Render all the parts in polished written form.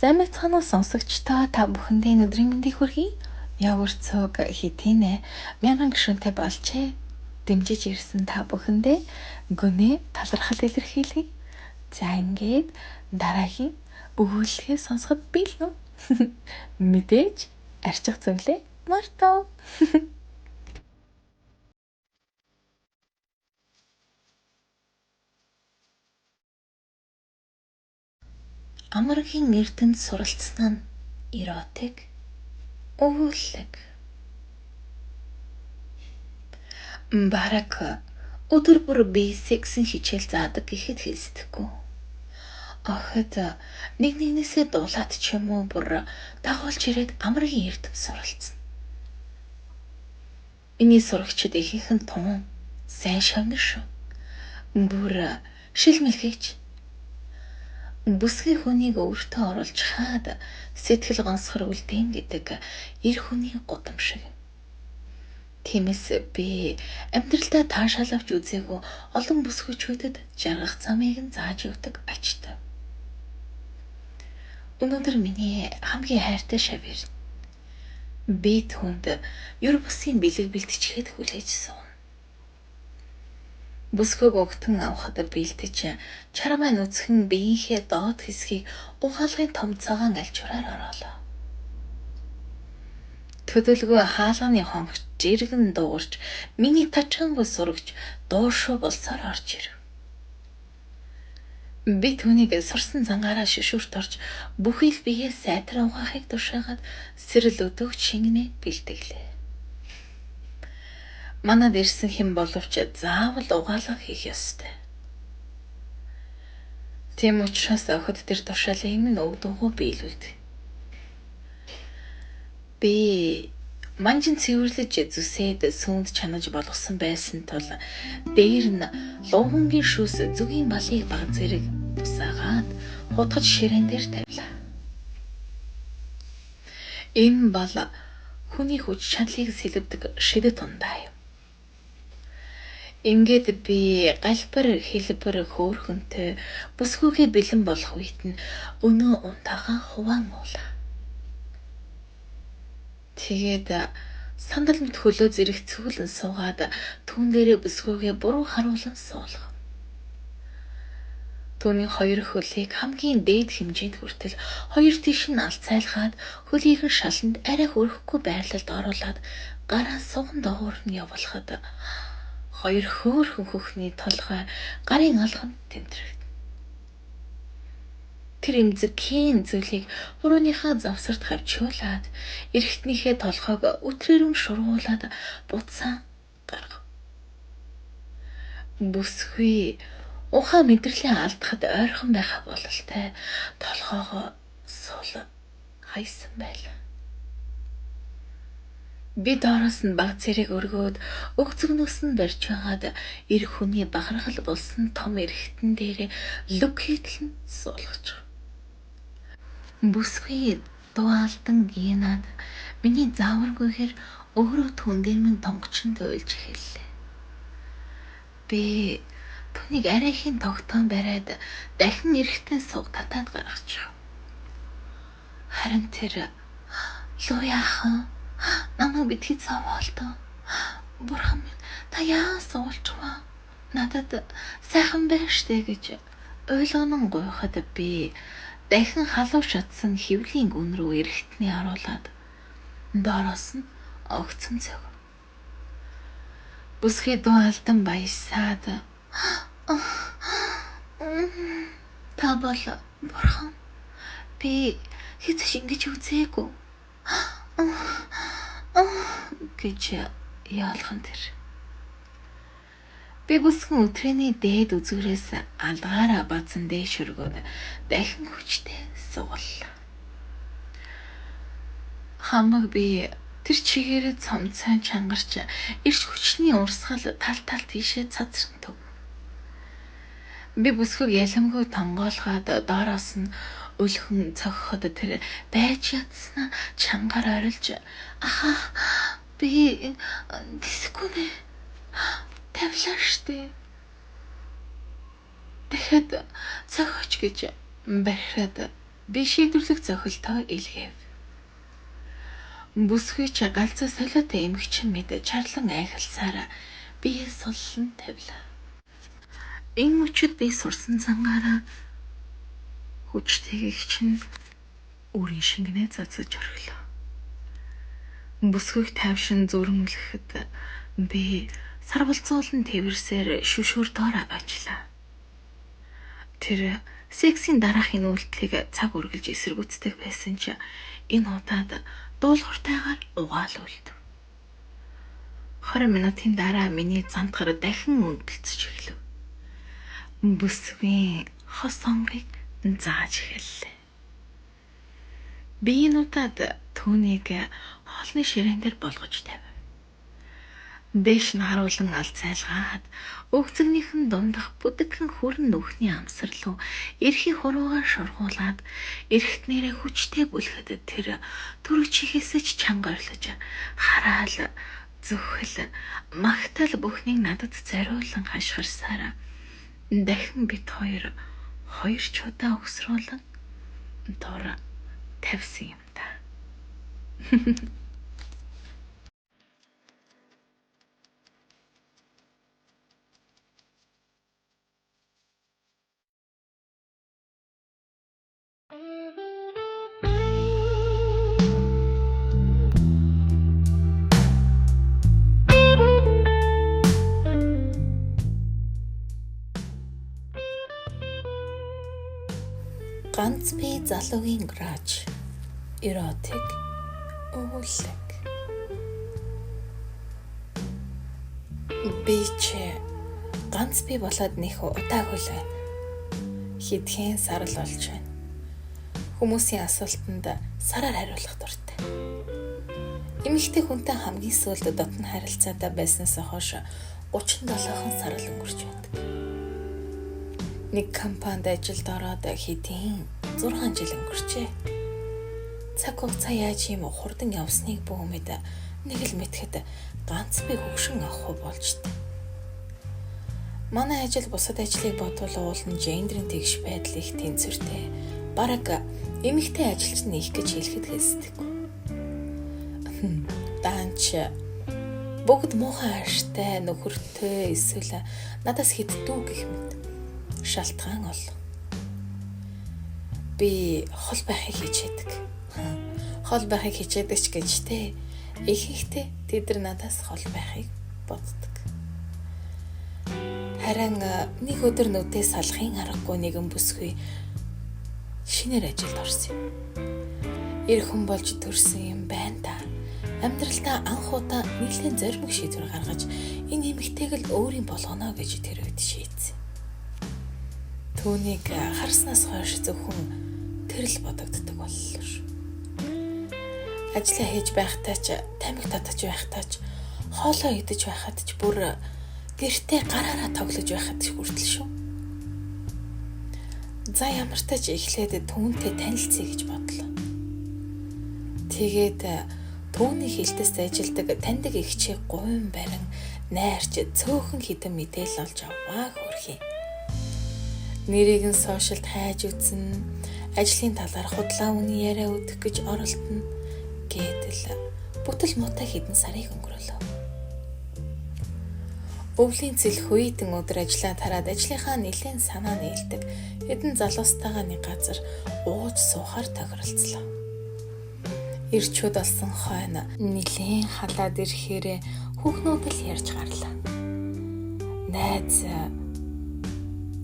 Сайн байцгаана уу сонсогчдоо, та бүхэндээ өдрийн мэндийг хүргэе. Явгар цуг хитийнэ мянган гишүүнтэй болжээ. Дэмжиж ирсэн та бүхэндээ гүнээ талархал илэрхийлье. За ингээд дараагийн өгүүлэлгээ сонсоход бэлэн үү? Мэдээж арчих зүйлээ мартав. Амаргийн эрдэмт суралцсан нь эротик өгүүлэг. Бараг өдөр бүр би сексийн хичээл заадаг гэхэд хэлсдэхгүй. Охид нэг нэгнээсээ дуулаад ч юм уу бүр дагуулж ирээд амаргийн эрдэм суралцсан. Миний сурагчид ихэнх нь тун сайн шавнар шүү. Бүр шил мэлхийч. Бүсгүй хүнийг өөртөө оруулж хаад сэтгэл гонсгор үлдээн гэдэг эр хүний гудам шиг. Тиймээс би амьдралдаа таашаал авч үзээгүй олон бүсгүйчүүдэд жаргах замыг нь зааж өгдөг ачтай. Өнөөдөр миний хамгийн хайртай шав ирнэ. Би түүнд ер бусын бэлэг бэлтчихэд хүлээж сууна. Бүсгүйг угтан авахад бэлтэж чармай нүцгэн биеийнхээ доод хэсгийг угаалгын том цагаан альчуураар ороолоо. Төдөлгөө хаалганы хонх жиргэн дуугарч миний тачаангүй сурагч дуушуу болсоор орж ирэв. Би түүнийг сурсан зангаараа шүшүүрт орж бүхий л биеэ сайтар угаахыг тушаагаад сэрэл өдөөгч шингэнэ бэлтгэлээ. Манад ирсэн хэн боловч заавал угаалга хийх ёстой. Тийм учраас охид тэр тушаалыг минь өгдөгөө биелүүлдэг. Би манжин цэвэрлэж зүсээд сүүнд чанаж болгосон байсан тул дээр нь луувангийн шүүс зүгийн балыг баг зэрэг тусаагаад хутгаж ширээн дээр тавилаа. Энэ бол хүний хүч чадлыг сэлэвдэг шидэт ундаа юм. Ингээд би галбар хэлбэр хөөрхөнтэй бүсгүйгээ бэлэн болох үед нь өнөө унтаагаа хуваан уулаа. Тэгээд сандал мэт хөлөө зэрэг цүүлэн суугаад түүн дээрээ бүсгүйгээ буруу харуулан суулгав. Түүний хоёр хөлийг хамгийн дээд хэмжээнд хүртэл хоёр тийш нь алцайлгаад хөлийг нь шаланд арай хөрөхгүй байрлалд оруулаад гараа суган доогуур нь явуулахад хоёр хөөрхөн хөхний толгой гарын алханд тэмдрэгдэнэ. Тэр эмзэгхэн зүйлийг хурууныхаа завсарт хавчуулаад эрэгтнийхээ толгойг өтрөөрөм шургуулад буцаан гаргав. Бүсгүй ухаан мэдрэлээ алдахад ойрхон байх бололтой толгоогоо сул хайсан байлаа. Би доороос нь баг зэрэг өргөөд өгцөгнөөс нь барьж байгаад эр хүний бахархал болсон том эрэгтэн дээр лүг хийтэл нь суулгаж. Бүсгүй дуу алдан гинад миний зааваргүйгээр өөрөө түн дээр минь тонгочин туйлж эхэллээ. Би түүнийг арайхийн тогтоон бариад дахин эрэгтэн суг татаад гаргачих. Харин тэр луу яахан намайг битгий цаваалтаа. Бурхан минь та яа суулчваа? Надад сайхан байна штэ гэж ойлгонон гуйхад би дахин халуун шатсан хөвлийн гүн рүү эрэгтний оруулаад доороос нь огцон цог. Бүсгүй дуу алдан баясаад та бол бурхан, би хэзээ ч ингэж үзээгүй гэж яалхан тэр. Би бүсгэн өтрээний дээд үзүүрээс алгаараа базан дээш өргөөд дахин хүчтэй сугаллаа. Хамаг би тэр чигээрээ цомцой чангарч эрч хүчний урсгал тал тал тийшээ цацран төв. Би бүсгүйг яламгүй тонгоолгоод доороос нь өлхөн цохиход тэр байж ядснаа чангаар орилж ахаа би тэсэхгүй нэ тавилаа штэ. Дахиад цохиоч гэж бархираад Би шийдвэрлэх зохилтоо илгээв. Бүсгүй ч галзуу солиотой эмэгчин мэд чарлан айхалсаар бие суллан тавилаа. Энэ мөчид би сурсан цангаараа хүчтэйг чинь өөрийн шингэнээ цацаж орхилоо. Бүсгүйг тайвшин зүрмэлэхэд би сарвалцуулан тэвэрсээр шүшүүр доор аваачлаа. Тэр сексийн дараахын үйлдэлийг цаг үргэлж эсэргүүцдэг байсан ч энэ удаад дуулууртайгаар угаал үлдэв. 20 минутын дараа миний зантгар дахин өнтөлцөж эхлэв. Бүсгүй хос онгыг зааж эхэллээ. Би энэ удаад түүнийг хоолны ширээн дээр болгож тавив. Дээш нь харуулан алцайлгаад өгцөгнийхэн дундах бүдэгхэн хүрэн нүхний амсар руу эрхий хуруугаар шургуулад эрхтнэрээ хүчтэй бүлэхэд тэр төрөг чихээсээ ч чанга орилж хараал зүхэл магтаал бүхнийг надад зориулан хашгирсаар дахин бит хоёр хоёр ч удаа өгсрүүлэн дор тавьсан юм да. Ганц би залуугийн гараж эротик өгүүлэг. Би ч ганц би болоод нэх удаагүй л байна. Хэдхэн сар л болж байна. Хүмүүсийн асуултанд сараар хариулах дуртай. Эмэгтэй хүнтэй хамгийн сүүлд дотн харилцаатай байснаас хойш 37хан сар л өнгөрч байдаг. Нэг компанид ажилд ороод хэдийн 6 жил өнгөрчээ. Цаг хугацаа яаж юм хурдан явсныг бүү мэд нэг л мэтгэд ганц би хөгшин авах болж та. Манай ажил бусад ажлыг бодвол уулын гендрийн тэгш байдал их тэнцвэртэй. Бараг эмэгтэй ажилч нь их гэж хэлэхэд хэлсдэггүй. Даанч бүгд муухай аштай нөхөртэй эсвэл надаас хэддүү гэх мэт шалтгаан олон. Би хол байхыг хичээдэг. Хол байхыг хичээдэг ч гэж те ихэнхдээ тэд нар надаас хол байхыг боддог. Харин нэг өдөр нүдээ салахын аргагүй нэгэн бүсгүй шинээр ажилд орсон юм. Эр хүн болж төрсөн юм байна та. Амьдралдаа анх удаа нэлээд зоримог шийдвэр гаргаж энэ эмэгтэйг л өөрийн болгоно гэж тэр үед шийдсэн. Түүнийг харснаас хойш зөвхөн тэр л бодогддог боллоо шүү. Ажлаа хийж байхдаа ч, тамхи татаж байхдаа ч, хоолоо идэж байхад ч бүр гэртээ гараараа тоглож байхад ч хүртэл шүү. За ямартай ч эхлээд түүнтэй танилцъя гэж бодлоо. Тэгээд түүний хилтэс ажилдаг таньдаг эгчийг гуйн барин найрч цөөхөн хідэн мэдээлэл олж аваа хөрхий. Нэрийг нь сошиалд хайж үзэн, ажлын талаар худлаа үнэн яриа өгөх гэж оролдоно гэдэл бүтэл муутай хэдэн сарыг өнгөрөөлөө. Өвлийн цэл хүйтэн өдөр ажлаа тараад ажлынхаа нэлээд санаа нийлдэг хэдэн залуустайгаа нэг газар ууж суухаар тохиролцлоо. Ирчүүд болсон хойно нэлээд халаад ирэхээр хүүхнүүд л ярьж гарлаа.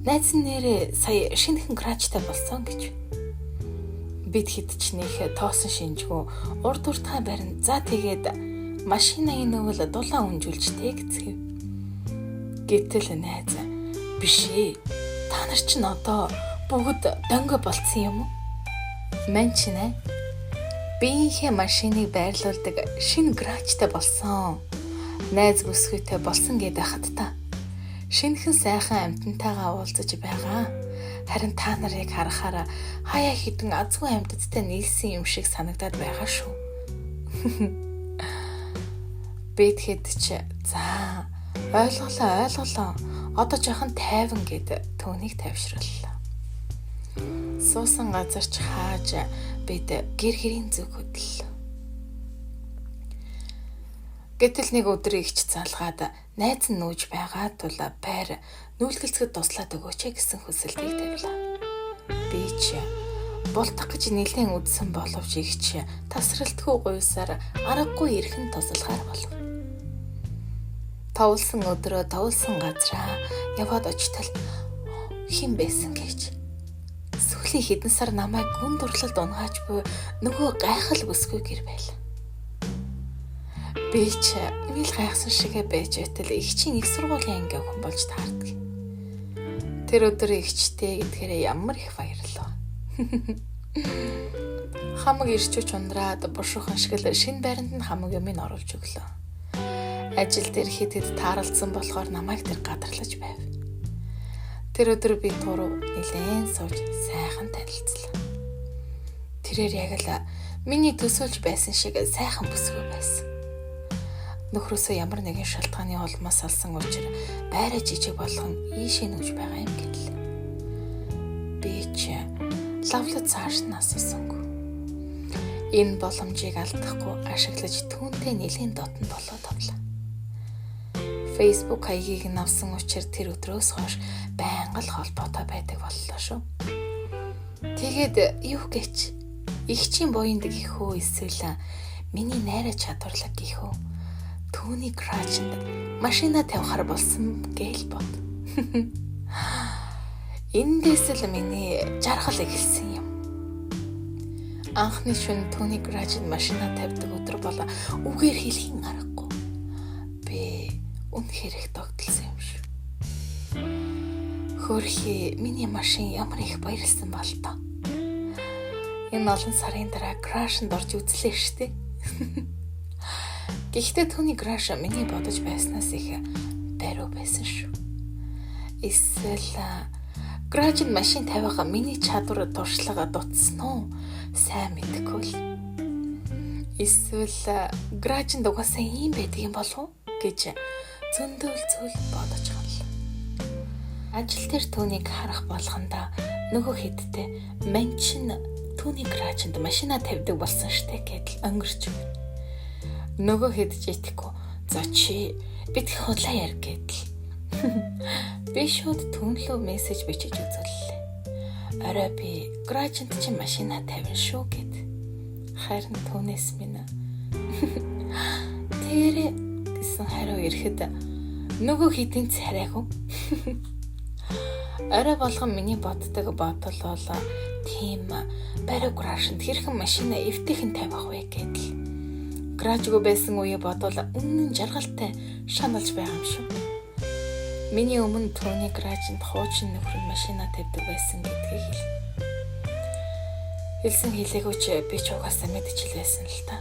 Найз нь нэрээ сая шинэхэн крачтай болсон гэж. Бид хэд ч нэх тоосон шинжгүй урд уртгаа барин. За тэгээд машина инэвэл дулаан үнжүүлж тэ гэцгэв. Гэтэл найз биш ээ. Та нар чинь одоо бүгд донго болцсон юм уу? Ман чинь ээ. Биеийнхээ машиныг байрлуулдаг шинэ грачтай болсон. Найз бүсгүйтэй болсон гэдээ хат та. Шинэхэн сайхан амьтантайгаа уулзаж байгаа. Харин та нарыг харахаараа хаяа хідэн азгүй амьтадтай нийлсэн юм шиг санагдаад байгаа шүү. Бид хэд ч за ойлголоо. Одоо жоохон тайван гэд түүнийг тайвшрууллаа. Суусан газарч хааж бид гэр гэрийн зүг хөдлөлөө. Гэтэл нэг өдөр ихч залгаад найз нь нүүж байгаа тул байр нүүлгэлцэхэд туслаад өгөөч гэсэн хүсэлтийг тавилаа. Би ч бултах гэж нэлээд үдсэн боловч ихч тасралтгүй гуйсаар аргагүй эрхэн туслахаар болов. Товлсон өдрөө товлсон газраа яваад очтол хэн байсан гэж. Сүүлийн хэдэн сар намайг гүн дурлалд унгааж буй нөгөө гайхал бүсгүй гэр байл. Би ч мэл гайхсан шигэ байж байтал эгчийн их сургуулийн анги охин болж таардаг. Тэр өдөр эгчтэй гэдгээрээ ямар их баярлав. Хамаг ирчүүч ундраад бушуухан шиг л шинэ байранд нь хамаг юмыг оруулж өглөө. Ажил дээр хэд хэд тааралдсан болохоор намайг тэр гадарлаж байв. Тэр өдөр би туруу нэлээн сууж сайхан танилцлаа. Тэрээр яг л миний төсөөлж байсан шиг сайхан бүсгүй байсан. Нөхрөөсөө ямар нэгэн шалтгааны улмаас алсан учир байраа жижиг болгон ийшээ нүүж байгаа юм гэнэ. Би ч лавлад цааш нь асуусангүй. Энэ боломжийг алдахгүй ашиглаж түүнтэй нэлийн дотн болоод авлаа. Facebook хаягийг нь авсан учир тэр өдрөөс хойш байнга л холбоотой байдаг боллоо шүү. Тэгээд юу гэж эгчийн буяндаг гэх үү эсвэл миний найраа чадварлаг гэх үү? Түүний гаражинд машина тавихаар болсон гээл бод. Эндээс л миний жаргал эхэлсэн юм. Анхны шөнө түүний гаражинд машина тавьдаг өдөр бол үгээр хэлхийн аргагүй. Би үнэхээр их догдолсон юм шүү. Хөөрхий миний машин ямар их баярлсан бол тоо. Энэ олон сарын дараа гаражинд орж үзлээ штэ. Гэхдээ түүний гараж миний бодож байснаас их бариу байсан шүү. Эсвэл гаражинд машин тавиагаа миний чадвар туршлага дутсан уу? Сайн мэдэхгүй л. Эсвэл гаражинд угаасаа ийм байдаг юм болов уу гэж зөндөөл зүйл бодож ханлаа. Ажил дээр түүнийг харах болгондоо нөгөө хэдтэй мань чин түүний гаражинд машина тавьдаг болсон штэ гэдэл өнгөрч өгнө. Нөгөө хэд ч итгэхгүй. За чи бид их худлаа яар гэдэл. Би шууд түн лөө мессеж бичиж үзүүллээ. Орой би гаражинд чи машина тавина шүү гэд. Харин түүнээс минь тэгэрээ гэсэн хариу ирэхэд нөгөө хэдийн царайгүй. Орой болгон миний боддог бодол бол тийм бариу гаражинд хэрхэн машина эвтэйхэн тавих вэ гэдэл. Гаражгүй байсан үе бодвол үнэн жаргалтай шаналж байгаа юм шүү. Миний өмнө түүний гаражинд хуучин нөхөр нь машина тавьдаг байсан гэдгийг хэлнэ. Хэлсэн хэлээгүй ч би ч угаасаа мэдчихэл байсан л та.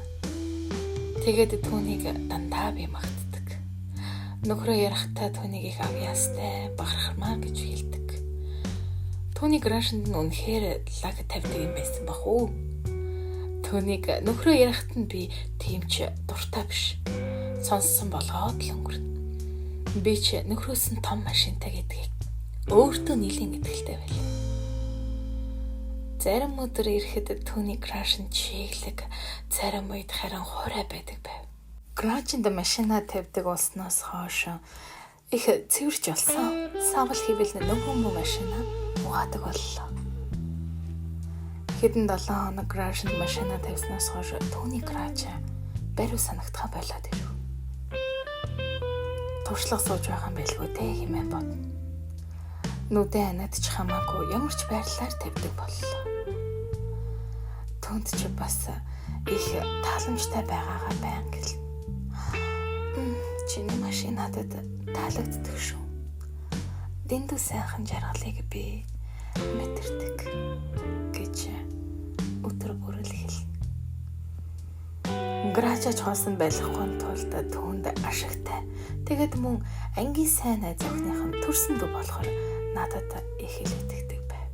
Тэгээд түүнийг дандаа би магтдаг. Нөхрөө ярихтаа түүнийг их авьяастай, бахархмаа гэж хэлдэг. Түүний гаражинд нь үнэхээр лаг тавьдаг юм байсан бах уу? Түүнийг нөхрөө ярихт нь би тийм ч дуртай биш. Сонссон болгоод л өнгөрнө. Би ч нөхрөөс нь том машинтай гэдгийг өөртөө нийлэн итгэлтэй байл. Зарим өдөр ирэхэд түүний гараж нь чиглэг, зарим үед харин хуурай байдаг байв. Гаражинд машина тавьдаг болсноос хойш их цэвэрч болсон. Савл хэвэл нөгөө мө машина угаадаг боллоо. Хэдэн 7 хоног гаражинд машина тавьснаас хойш түүний гараж бариу санагдхаа болоод ирэв. Туршлага сууж байгаа юм байлгүй дээ хэмээн бодно. Нүдэн анаад ч хамаагүй ямар ч байрлалаар тавьдаг боллоо. Түүнд ч бас их тааламжтай байгаагаа баян гэл. Чиний машин надад таалагддаг шүү. Дэндүү сайхан жаргалыг би мэдэрдэг гэж өдөр бүрэл хэлнэ. Гаражаач хоосон байхгүй тулд түүнд ашигтай. Тэгээд мөн ангийн сайн найз охиных нь төрсөн дүү болохоор надад их л итгэдэг байв.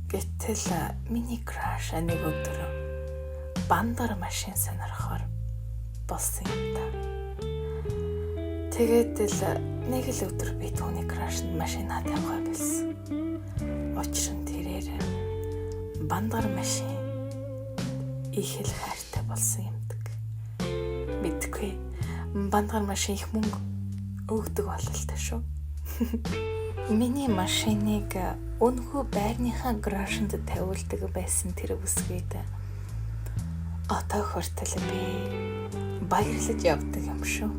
Гэтэл миний краш нэг өдөр бандар машин сонирхоор болсон юм да. Тэгээд л нэг л өдөр би түүний крашнд машинаа тавихаа болсон. Учир нь Бандгар машин их л хайртай болсон юмдаг. Мэдгүй. Бандгар машин их мөнгө өгдөг бололтой шүү. Миний машиныг үнэхүү байрныхаа гаражинд тавиулдаг байсан тэр үсгээд одоо хүртэл би баярлаж явдаг юм шүү.